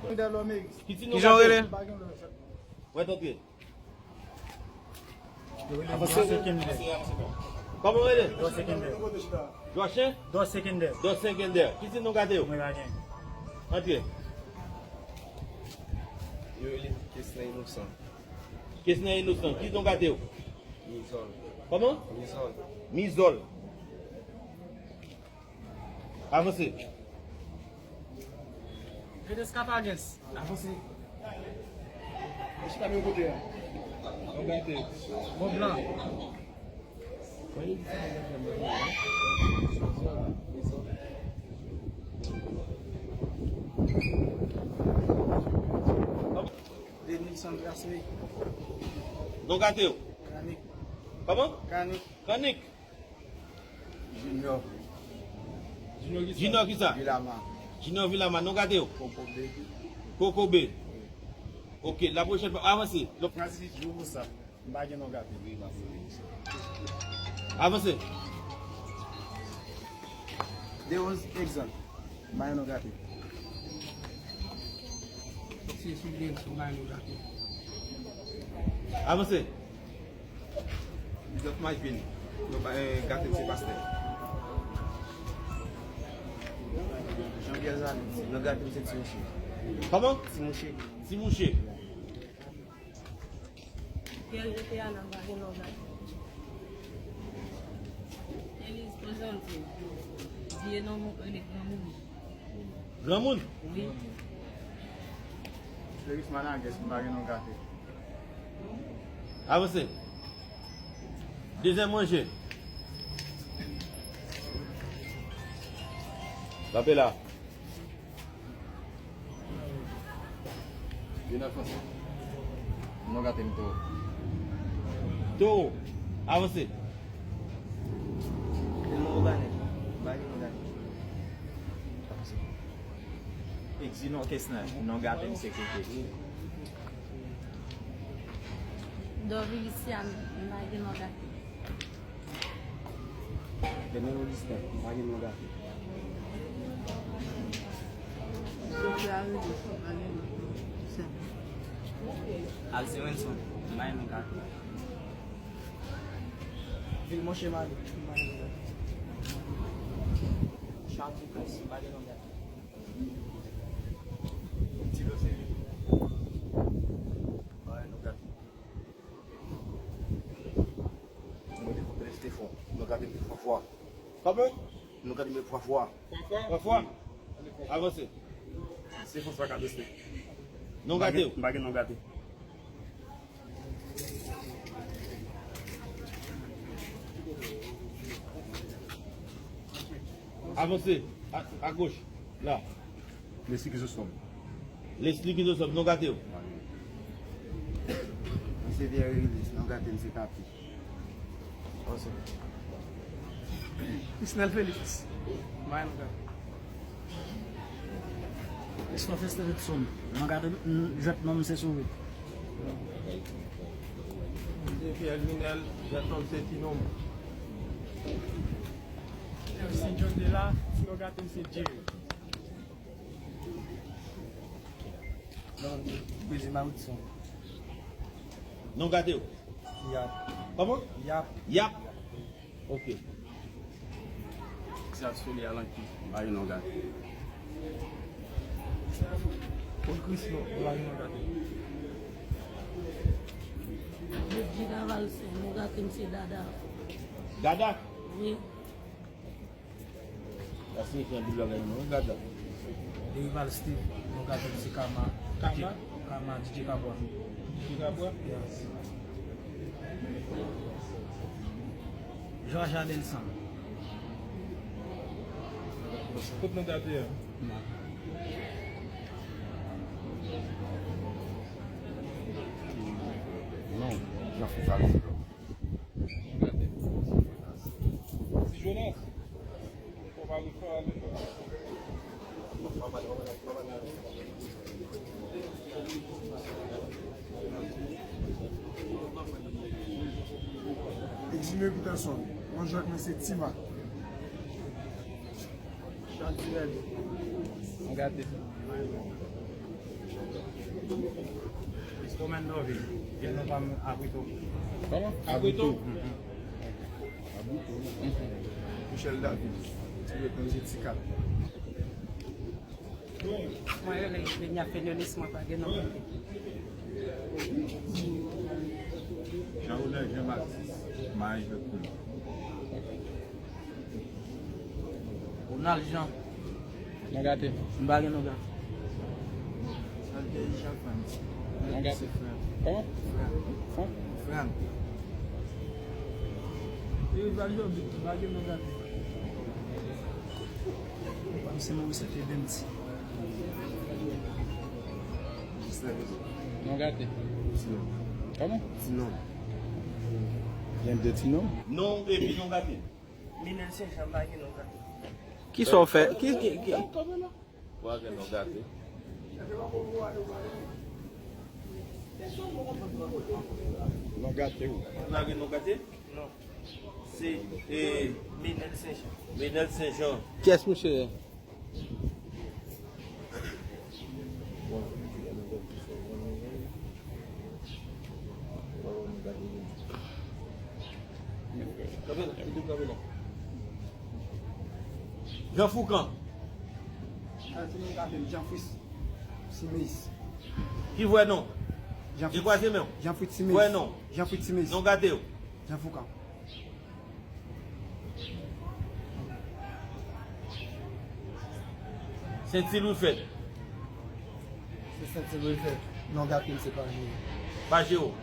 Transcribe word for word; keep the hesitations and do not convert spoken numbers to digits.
Ki ti non w rele? Mwen tanpri. Avanse. Kòman w rele? Dòchen? Dòsekender. Dòsekender. Ki ti non gate w? Antre. Yo rele Kesner Inosan. Kesner Inosan. Ki non gate w? Mizòl. Kòman? Mizòl. Mizòl. Avanse. Rete Skapagens. Avanse. Mwen chita menm kote a. Mwen gate. Mòn Blan. Denilson Grasmé. Non gate w? Kanik. Kòman? Kanik. Kanik. Junior. Junior kisa? Junior kisa? Vilama. Junior Vilama, non gate w? Kokobe. Kokobe. Ok, la pwochèn fwa, avanse. Francis Jouvosa. M pa gen non gate. Avanse. Deonz Egzan. M pa gen non gate. Se sou Deonz, m pa gen non gate. Avanse. Joseph Mayvin, non, eh, gate m se pastè. Jean Pierre Zali, non gate m se Ti Mouche. Kòman? Ti Mouche. Ti Mouche. Pierre Jeté Ana, m pa gen non gate. Elise Kozanti, vye non m rele granmoun. Granmoun? Wi. Felix Manages, m pa gen non gate. Avanse. Dezyèm ranje. Kanpe la. Lionel François. Non gate m Towo. Towo. Avanse. Edmond Obanè. M pa gen non gate. Exilon Kesner. Non gate m se Keke. Dorviliciane, m pa gen non gate. Demen Augustin, m pa gen non gate. Sophie Arélie, m pa gen non. Alcé Wilson, m pa gen non gate. Vilmon Chemali, m pa gen non gate. Charles Ducasse, m pa gen non gate. Ti Lo Seri, m pa gen non gate. Mwen te kontre Stefan. Non gate m se Fwafwa. Kòman? Non gate m se Fwafwa. Fwafwa? Avanse. Se Fwafwa Kabeste. Non gate w. M pa gen non gate. Avanse. A, agoch. La. Leslie Chrysostome. Leslie Chrysostome, non gate w. Mwen se Pierre Rilus, non gate m se Kapi. Chrisnel Félix. Mwen non gate. Christophe Estevetson. Non gate m, jwèt non m se Sourit. Mwen se Pierre Lunel, jwèt non m se Ti Nonm. Mwen se John Dela, non gate m se Jerry. Non, Bezi Maritson. Non gate w. Yap. Kòman? Yap. Yap. Ok. Silas Feli Alanki, m pa gen non gate. Paul Chrisno, m pa gen non gate. Judith Avalcin, non gate m se Dada. Dada? Wi. Sa siyifi anpil bagay non, gade la. Derival Steve, non gate m se Kama. Kama? Kama, D J Kabwa. D J Kabwa? Yes. Georges Adelson. Kot non gate a? Non. Non, Jean Foucault. Ti Jonas. Exilé Peterson, mwen jwèt mwen se Tima. Chantirèl. Mwen gate. Estou men novi, gen nou pa m abrito. Kòman? Abrito? Mhm. Abrito. Michel David, ti rekonje ti kat. Mwen rele Benya Fenolis, mwen pa gen non. Jean Ronald Jean Baptiste, Marie Jacqueline. Ronald Jean. Non gate. M pa gen non gate. Alter Jean Franz. Non gate. Kòman? Fran. Fran? Fran. E Valjean, m pa gen non gate. Misye Moris se te Benty. Non gate. Kòman? Ti non. Gen de ti non? Non epi non gate. Minel Senjan, m pa gen non gate. Kisa w fè? Ki, ki, ki? Wa gen non gate. Non gate ou. Ou pa gen non gate? Non. Se, e, Menel Senjan. Menel Senjan. Kiyès misye ye? Jean Foucan. Jean Fritz Simez. Ki vwè non? Jean Fritz. Ki kwaze men w? Jean Fritz Simez. Vwè non? Jean Fritz Simez. Non gate w. Jean Foucan. Sentil Wilfred. Se Sentil Wilfred. Non gate m, se pa Jero. Pa Jero.